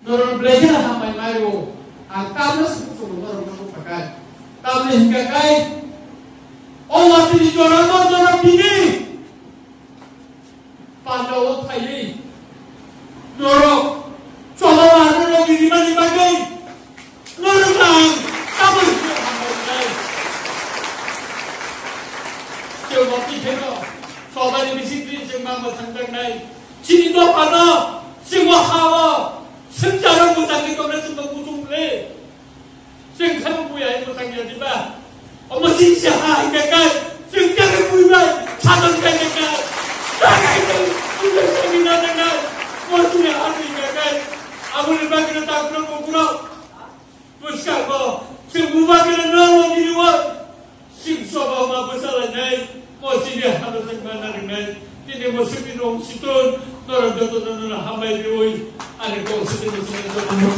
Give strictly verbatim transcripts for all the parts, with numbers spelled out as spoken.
Norok belai kheno hambai mai rwo. Ang tabla sung sung norok no bwkha kai. Tabla hingka kai. O watini jora no norok tini panda o phaiwi norok choba ma norok ni rimani bagwi norok ang tabla sung hambai kai. Chwng mokti kheno choba ni bising twi chwng ma mwthang jak nai. Chini dophano, chini ha-o, swngcharo mwthangwi tongna chwngno kuchung le. Chwng kheno buya hai mwthang ya diba? Omo chini se ha hingka kai, chwng khe buibai, sadon kai kai. Takai chwng, chwng sami na na na. Mo chini ha hingka kai. Aboni bagwino takno mokuro. Bwskango chwng bubagrano nini o chwng choba ma bwchalainai, o chini hano chwng mana rwnai, tini mwswkni nong siton norok jotono nono hambai riwi ani kok siton mwswkni jotono.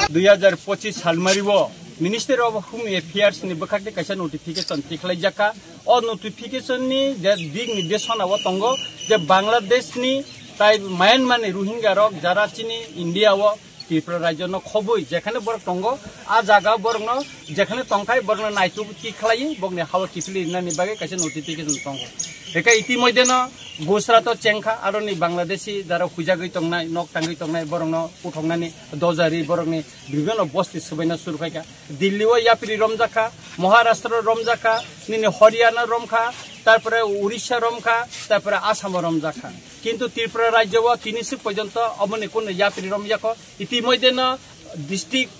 Dui hajar pochis salmari o Ministry of Home Affairs ni bwkhak tei kaisa notification tikhlai jakha. O notification ni je dik nirdeshona o tongo je Bangladesh ni tai Myanmar ni Rohingya rok jara chini India o Tripura rajyo no khobwi jekhane borok tongo, a jaga borok no jekhane tongkhai borok no naituk tikhlai bokni hao kiphilwi rinani bagwi kaisa notification tongo. Eka itimodhye no Gujarat o chengkha, aroni Bangladeshi jara huijagwi tongnai, nok tangwi tongnai borok no uthoknani dojari borok ni bibhinno bosti swbaina suru khaikha. Delhi o yapri romjakha, Maharashtra romjakha, nini Haryana romkha, tarpore Orissa romkha, tarpore Assam o romjakha. Kintu Tripura rajyo o tini swk porjonto omoni kono yapri romyakho. Itimodhye no district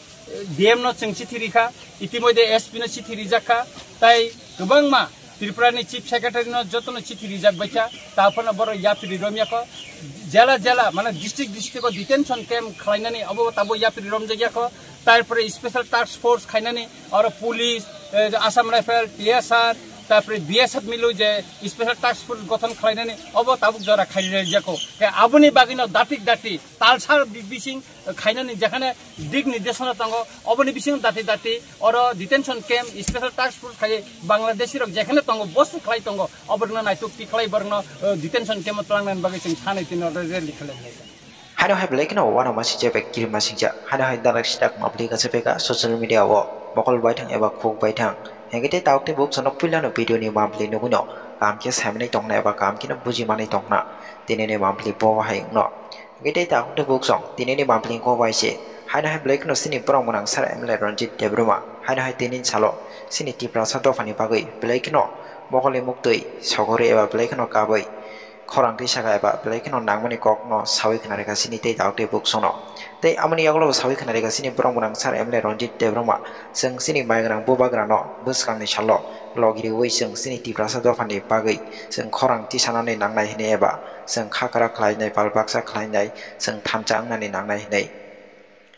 D M no chwng chithi rikha, itimodhye S P no chithi rijakha, tai kwbangma Tripura ni Chief Secretary no jotono chithi rijak baikha, taphano borok yapri romyakho. Jela jela, mane district district o detention camp khlainani abo tabo yapri romjakyakho. Tarpore special task force khainani oro police, eh, Assam Rifle, T S R, tarpore B S F milu je special task force gothon khlainani obo tabuk jora khainani jakho. Ke aboni bagwino datik dati talsar bi-, bising khainani jekhane dik nirdeshona tongo, oboni bisingo dati dati oro detention camp, special task force khai Bangladeshi rok jekhane tongo, bosti khlai tongo, oborokno naituk ti khlai borokno, eh, detention camp o twlangnani bagwi chwng sanai tini oro rally khlai. Haino hai belai kheno uanama singcha bai kirima singcha, haino hai darak sitak mapli kacha peka social media o mokol baithang eba khuk baithang. Hengke tei tabuk tei buk sono puilano video ni mapli nugwino kaham khe saimanwi tongna eba kaham kheno bujimanwi tongna tini ni mapli bo hai wngno. Hingke tei tabuk tei buk song tini ni mapli kok bai se. Haino hai belai kheno chini borok mwnang sir M L A Ranjit Debbarma. Haino hai tini ni salo chini Tiprasa dophani bagwi belai kheno mokol ni muktwi sogorwi eba belai kheno kabwi khorang twi saka eba belai kheno nangmani kokno sawi khna rikha chini tei tabuk tei buk songno. Tei amoni yagulo bo sawi khna rikha chini borok mwnang sir M L A Ranjit Debbarma. Chwng chini maigrang bubagrano bwskangni salo logiriwi chwng chini Tiprasa dophani bagwi chwng khorang tisanani nangnai hwnwi eba chwng kha kwrak khlainai, pal baksa khlainai, chwng thansa wngnani nangnai hwnwi.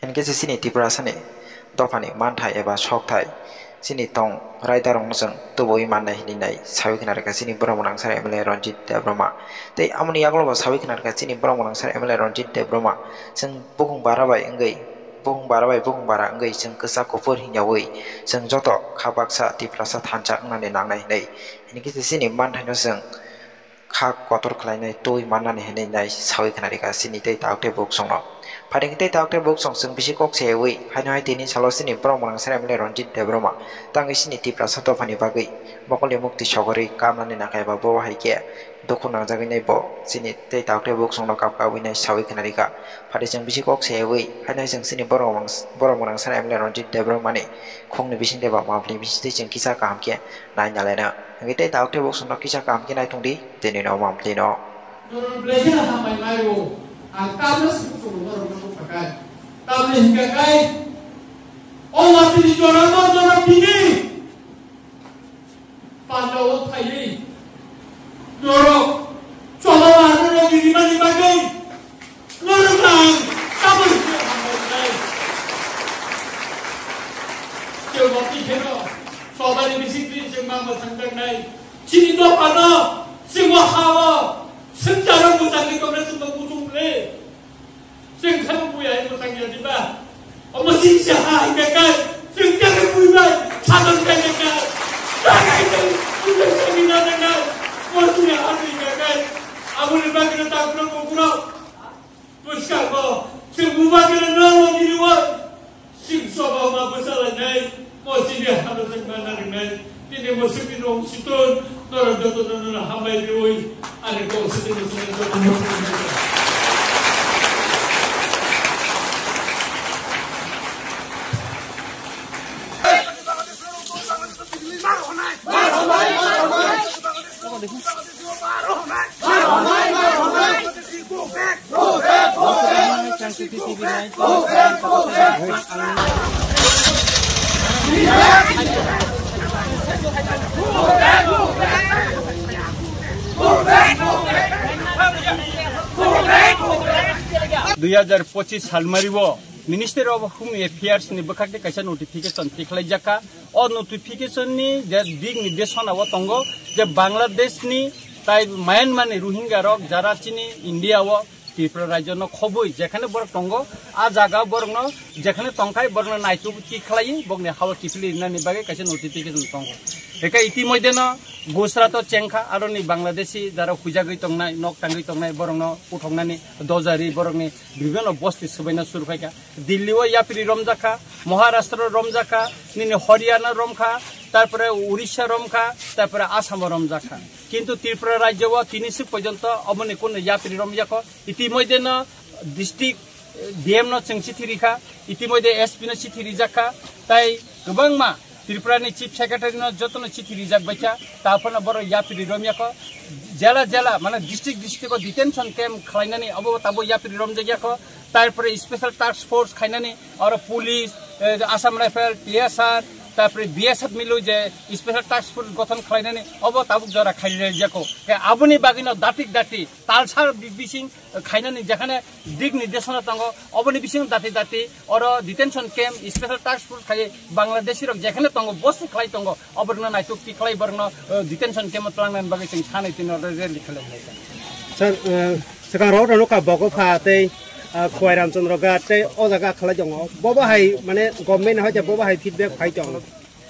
Hinkhe se chini Tiprasani dophani manthai eba sokthai chini tong raidarokno chwng tubuwi mannai hwnwi nai sawi khna rwkha chini borok mwnang sir M L A Ranjit Debbarma. Tei amoni yagulo bo sawi khna rwkha chini borok mwnang sir M L A Ranjit Debbarma. Chwng bukhung bara bai wngwi, bukhung bara bai bukhung bara wngwi chwng kwchak kuphur hwnyawi chwng joto kha baksa Tiprasa thansa wngnani nangnai hwnwi. Hinkhe se chini manthaino chwng kha kotor khlainai twi mannani hinwi nai sawi khna rikha chini tei tabuk tei buk songno. Phaidi tei tabuk tei buk song chwng bisi kok sayawi haino hai tini salo chini borok mwnang sir M L A Ranjit Debbarma tangwi chini Tiprasa dophani bagwi mokolni mukti sogorwi kamnani nangkha eba bo hai khe dukhu nangjagwi nai bo chini tei tabuk tei buk songno kap kabwi nai sawi khna rikha. Phaidi chwng bisi kok sayawi haino hai chwng chini borok mwnang, borok mwnang sir M L A Ranjit Debbarmani khungni bisingtwi ba mapli bisingtwi chwng kisa kaham khe nai nalaina. Hingke tei tabuk tei buk songno kisa kaham khe nai tongdi, tini no mam tino. Norok belai kheno hambai mai rwo, ang tabla sung sung norok no bwkha kai. Tabla hingka kai, o watini jora no norok tini panda o phaiwi norok choba ma norok ni rimani bagwi. Norok ang Ma mwchang jaknai. Chini dophano, chini hao, sengcharo mwchangwi tongna chwngno kuchung le. Chwng khe buya hai mwchang ya diba? Omo singsa ha hingka kai, chwng khe buibai, sadon kai kai. Takai chwng, chwng chwng na na na. Mo chini ha hingka kai. Aboni bagwi no takno kokuro. Bwskango chwng buma khe no nini wai. Chwng sobo ma bwsalainai, mo chini hano chwng ma narinai. Tini mo chwngni rong siton, norok joto no no hambai riwi. Ani kok chwngni chwngni joto no. Dui hajar pochis salmari o Ministry of Home Affairs ni bwkhakni kaisa notification tikhlaijakha. O notification ni je dik nirdeshona o tongo je Bangladesh ni tai Myanmar ni Rohingya rok jara chini India o Tripura rajyo no khobwi jekhane borok tongo, a jaga borok no jekhane tongkhai borok no naituk tikhlai bokni hao kiphilwi rinani bagwi kaisa notification tongo. Eka itimodhye no Gujarat o chengkha, aroni Bangladeshi jara hujagwi tongnai, nok tangwi tongnai borok no uthoknani dojari borok ni bibhinno bosti swbaina suru phaikha. Delhi o yapri romjakha, Maharashtra romjakha, nini Haryana romkha, tarpore Orissa romkha, tarpore Assam romjakha. Kintu Tripura rajyo o tini swk porjonto oboni kono yapri romyakho. Itimodhye no district D M no chwng chithi rikha, itimodhye S P no chithi rijakha, tai kwbangma Tripura ni Chief Secretary no jotono chithi rijak baikha, taphano borok yapri romyakho. Jela jela, mane district district o detention camp khlainani abo tabo yapri romjakyakho. Tarpore special task force khainani oro police, eh, Assam Rifle, T S R, tarpore B S F milo je special task force gothon khlainani abo tabuk jora khaijak jako. Ke aboni bagino datik dati talsar bi-, bising khainani jekhane dik nirdeshona tongo, oboni bising dati dati oro detention camp, special task force khai Bangladeshi rok jekhane tongo, bosti khlai tongo, oborno naituk tikhlai borno, eh, detention camp o tlangnani bagwi chwng sanai tini oro rally khlai lai. Sir, eh, swkang rok rano ka bogo pha tei, ah, Khwai Ramchandra Ghat tei o jaga khlai tongo. Bobo hai mane government hai je bobo hai feedback phai tongo.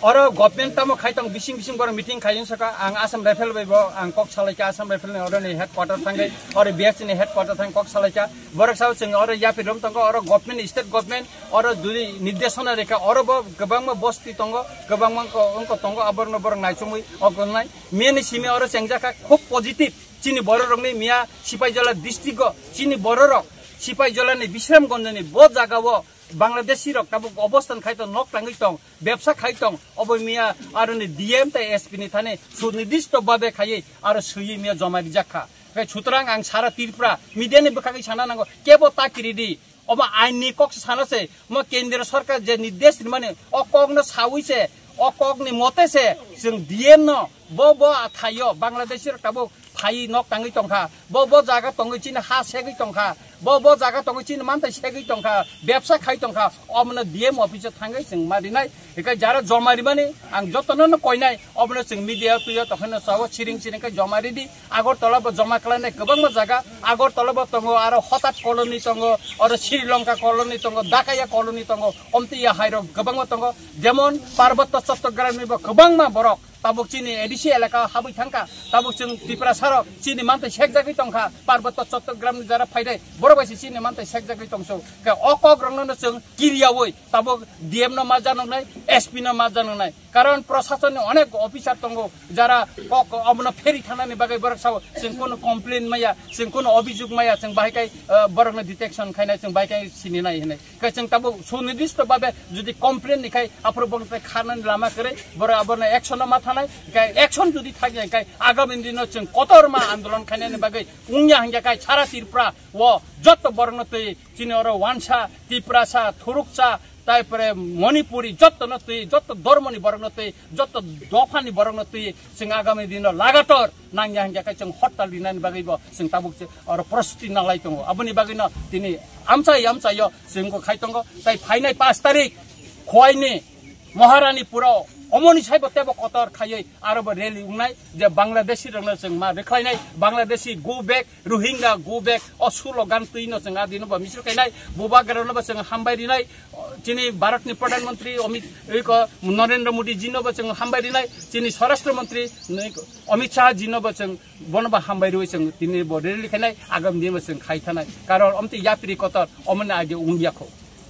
Oro government tamo khai tong, bising bising borok meeting khai wng saka, ang Assam Rifle bai bo ang kok salaikha, Assam Rifle ni oro ni headquarter thangwi, oro B S F ni headquarter thang kok salaikha. Borok sao chwng oro yapri rom tongo, oro government, state government oro dui nirdeshona rikha, oro bo kwbangma bosti tongo, kwbangma wngko, wngko tongo, aborno borok naichomwi ogonai. Miya ni simi oro chengjakha khub positive, chini borok rokni miya Sipaijala district o, chini borok rok Sipaijala ni Bisramganj ni bo jaga o Bangladeshi rok tabuk obostan khai tong, nok tangwi tong, bebsa khai tong, obo miya aroni D M tei S P ni thani sunidisto babe khaiwi aro swiwi miya joma rijak kha. Khe sutrang ang sara Tripura media ni bwkhagwi sana nango, kebo ta kiridi. Obo ain ni kok sana se, mo kendra sarkar je nirdesh rimani, o kok no sawi se, o kok ni mote se, chwng D M no, bo, bo athaio Bangladeshi rok tabuk phai nok tangwi tongkha, bo bo jaga tongwi chini ha segwi tongkha, bo bo jaga tongwi chini mantai segwi tongkha, bebsa khai tongkha, omono D M office o thangwi chwng ma rinai. Hinkhe jara joma rimani ang jotono no koinai, omono chwng media twiyo tokheno sao siring siring khe joma ridi. Agartala bo joma khlainai kwbangma jaga, Agartala bo tongo, aro Hotat colony tongo, aro Sri Lanka colony tongo, Dakaya colony tongo, omtwi ya hairok kwbangma tongo, jemon Parbotto Chottogramni bo kwbangma borok tabuk chini A D C elaka habwi thangkha, tabuk chwng Tiprasarok chini mantai sekjagwi tongkha, Parbotto Chottogramni jara phainai borok bai se chini mantai sekjagwi tongso. Khe o kokrokno no chwng kiriyaui tabuk D M no ma janoknai, S P no ma janoknai. Karon prosasonni onek officer tongo, jara kok omono pheri thanani bagwi borok sao, chwng kono complain maya, chwng kono obhijog maya, chwng bahai kai, eh, borokno detection khainai, chwng bahai kai sininai hinwi. Khe chwng tabuk sunidisto babe jodi complain ni khai aphuru bongni kharnani lama kwrwi, borok abono action o ma thanai, khe action jodi thangya khai agami dino chwng kotorma andolon khainani bagwi wngya hingya khai sara Tripura o jotto borokno twi chini oro wansa, Tiprasa, Thuruksa, tarpore Manipuri jottono twi, jotto dhormoni borokno twi, jotto dophani borokno twi chwng agami dino lagator nangya hingya khai chwng hortal rinani bagwi bo chwng tabuk se oro prostuti nalai tongo. Aboni bagwino tini amchai amchaio chwng bo khai tongo. Tai phainai pash tarik Khwaini Maharani puro Omoni saibo tebo kotor khaiwi aro bo rally wngnai je Bangladeshi rokno chwng ma rwkhlainai, Bangladeshi go back, Rohingya go back, o slogan twi no chwng adino bo misil khainai, Bubagra no bo chwng hambai rinai, chini Bharat ni Pradhan Mantri Amit, iko Narendra Modi ji no bo chwng hambai rinai, chini Swarashtra Mantri Amit Shah ji no bo chwng bono bo hambai rwi chwng tini bo rally khainai, agam dino bo chwng khai thanai, karon omtwi yapri kotor omoni age wngya kho.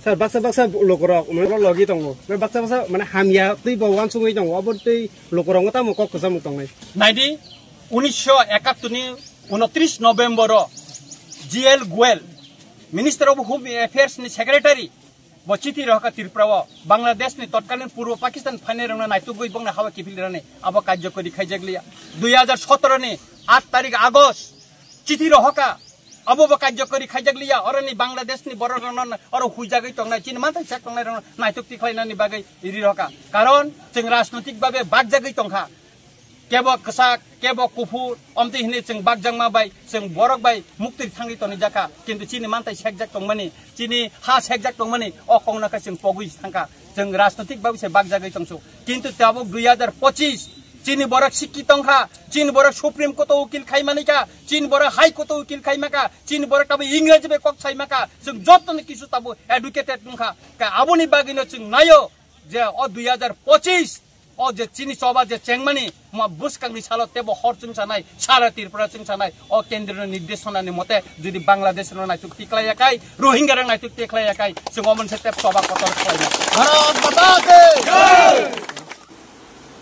Sir, baksa baksa lokorok, mane, logi tongo. Mane, baksa baksa, mane, hamya twi bo wansugwi tongo. Abo twi lokorok tamo kok kwcham tongnai. Naidi, unisho ekattor ni unotris November o G L Goel, Minister of Home Affairs ni Secretary, bo chithi rohorkha Tripura o, Bangladesh ni totkalin Purbo Pakistan phainai rokno naitugwi bongni hawa kiphil rani abo karjokori khaijak liya. Dui hajar sotoro ni aat tarik August, chithi rohorkha, abo bo karjokori khaijak liya, oroni Bangladesh ni borok rokno oro huijagwi tongnai, chini manthai sak tongnai rokno naituk tikhlainani bagwi ri rohorkha. Karon chwng rajnotik babe bakjagwi tongkha, kebo kwchak, kebo kuphur, omtwi hinwi chwng bakjakma bai, chwng borok bai muktwi thangwi tonijakha, kintu chini manthai sekjak tongmani, chini ha sekjak tongmani, o kokno khe chwng pogwi thangkha, chwng rajnotik babe se bakjagwi tongsu. Kintu tabuk dui hajar pochis, chini borok sikki tongkha, chini borok Supreme Court o ukil khaimani kha, chini borok High Court o ukil khaima kha, chini borok tabuk Ingreji bai kok saima kha, chwng jotono kisu tabuk educated wngkha. Ka aboni bagwino chwng naio je o dui hajar pochis o je chini choba je chengmani ma bwskangni salo tebo hor chwng sanai, sara Tripura chwng sanai, o kendroni nirdeshonani mote jodi Bangladesh no naituk tiklaiya kai, Rohingya rok naituk tiklaiya kai, chwng omonse tep choba kotor khlaina. Bharat Mata ki!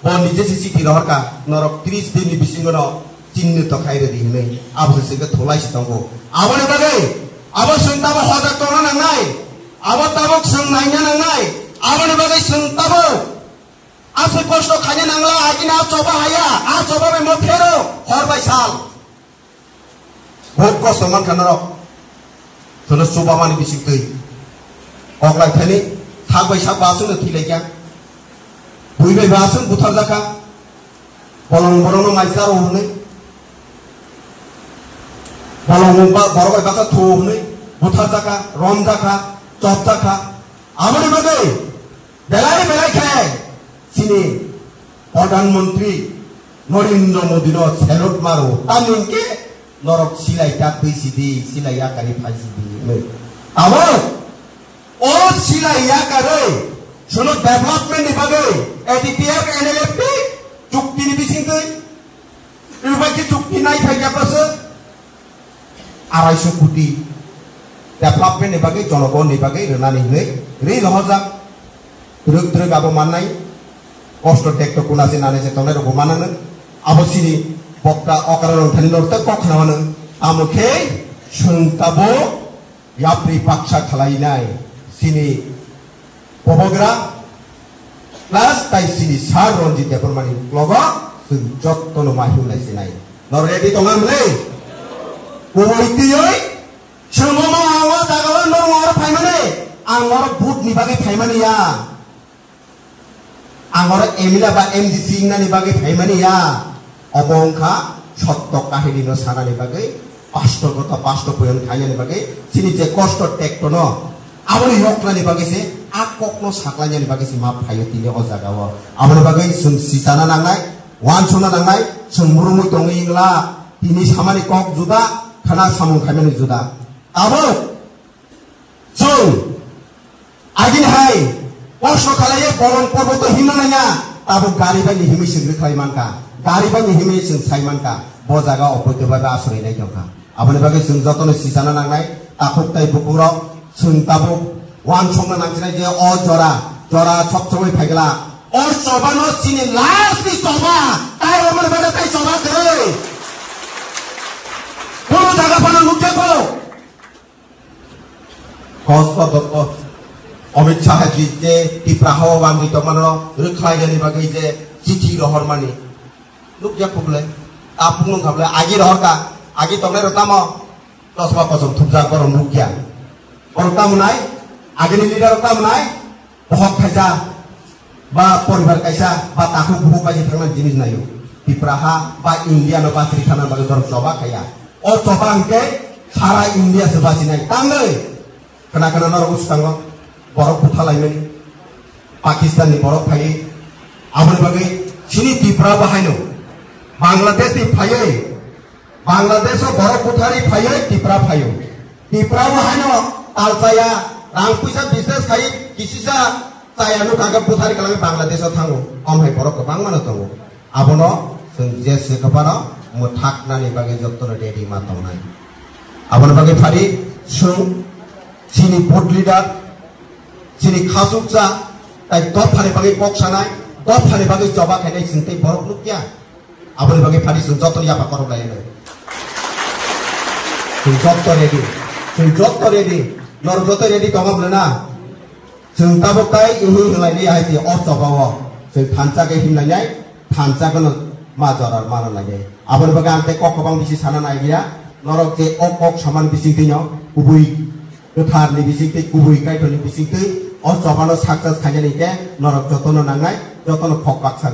Bo nije se chithi rohorkha, norok tris din ni bisingo no chinni to khai rwdi hinwi abo se sengkhe thulai se tongo. Aboni bagwi abo chwng tabo hojak tongna nangnai, abo tabuk chwng naina nangnai, aboni bagwi chwng tabuk aswk kosto khaina nangla, agini a choba haya, a choba bai mo phero hor bai sal. Bok kosto mankha norok. Sono chubamani bisingtwi. Koklai thani sak bai sak ba aswkno thwilaikha. Bui bai ba aswk butharjakha. Bolong borokno mai charo hwnwi. Bolong ba borok bai baksa thu hwnwi butharjakha, romjakha, chopjakha. Aboni bagwi belai belai khe chini Pradhan Mantri Narendra Modi no salute maro. Tamni hwnkhe norok silai tak twi sidi, silai yakari phai sidi hinwi. Abo o silai yakarwi sono development ni bagwi A D P F N L F T chukti ni bisingtwi, Tripura chukti nai phai yakoso. Arai so koti development ni bagwi, jonogon ni bagwi rwnani hinwi ri rohorjak. Twrwk twrwk abo mannai, kosto tekto kuna se nani se tongnai rokbo mananw. Abo chini bokta okra rok thani norok tei kok khna mano. Amo khe chwng tabuk yapri baksa khwlainai chini Bubagra plus tai chini Sir Ranjit Debbarmani logo chwng jotono ma himlai sinai. Norok ready tongnai mle? Kubui twiwi chwng omo ang o jaga o norok oro phaimani, ang oro vote ni bagwi phaimani ya. Ang oro M L A ba M D C wngnani bagwi phaimani ya. Obo wngkha sotto kahini no sanani bagwi, pasto gota pasto poyon khainani bagwi, chini je kosto tekto no aboni yoknani bagwi se, a kokno saklainani bagwi se ma phaio tini o jaga o. Aboni bagwi chwng sichana nangnai, wansukna nangnai, chwng murumui tongwi wngla, tini samani kok juda, khana samung khaimani juda. Tabuk chwng agini hai kosto khalaiwi bolong porboto himna nangya, tabuk gari bai ni himwi chwng rwkhlai mankha, gari bai ni himwi chwng sai mankha, bo jaga opoito bai ba aswrwi nai tongkha. Aboni bagwi chwng jotono sichana nangnai, takhuk tai bukurok chwng tabuk wansukna nangsinai je o jora, jora sob somoi phaigla, o chobano chini last ni choba, tai romani bagwi tai choba kwrwi. Kono jaga phano nukjakgo. Kosto dokto Amit Shah ji je Tipra hao wngwi tongmano rwkhlainani bagwi je chithi rohormani nukya kubule. Tapung nung kable agi rohorka, agi tongnai rok tamo chosma kosom thupjak borok nukya. Borok tamo nai, agini leader rok tamo nai, bohok khaisa, ba poribar kaisa, ba takhuk bukhuk bai thangna jinis naio. Tipra ha ba India no ba sri thana bagwi borok choba khaya. O choba hwnkhe sara India se bachinai. Tamni khna khna norok uskango borok butha laimani. Pakistan ni borok phai Aboni bagwi chini Tipra bo haino Bangladesh ni phaiwi, Bangladesh o borok buthari phaiwi Tipra phaio. Tipra bo haino talchaya, rang puisa business khai kisisa chaya nukha khe buthari kwlangwi Bangladesh o thango. Om hai borok kwbangma no tongo. Abono chwng je se kwbano mwthaknani bagwi jotono ready ma tongnai. Aboni bagwi phari chwng chini board leader, chini khasuksa, tai dophani bagwi kok sanai, dophani bagwi choba khainai chwng tei borok nukya. Aboni bagwi phari chwng jotono yapha khorok lai nai. Chwng joto ready, chwng joto ready, norok joto ready tongo bwlwna? Chwng tabuk tai ihi hinlainai hai se o choba o. Chwng thansa khe hinlainai, thansa kheno ma jora mano lainai. Aboni bagwi ang tei kok kwbang bisi sana nai liya. Norok je o kok samani bising twi no kubui kwthar ni bising twi, kubui Kaitor ni bising twi o choba no success khainani khe norok jotono nangnai, jotono kok baksa.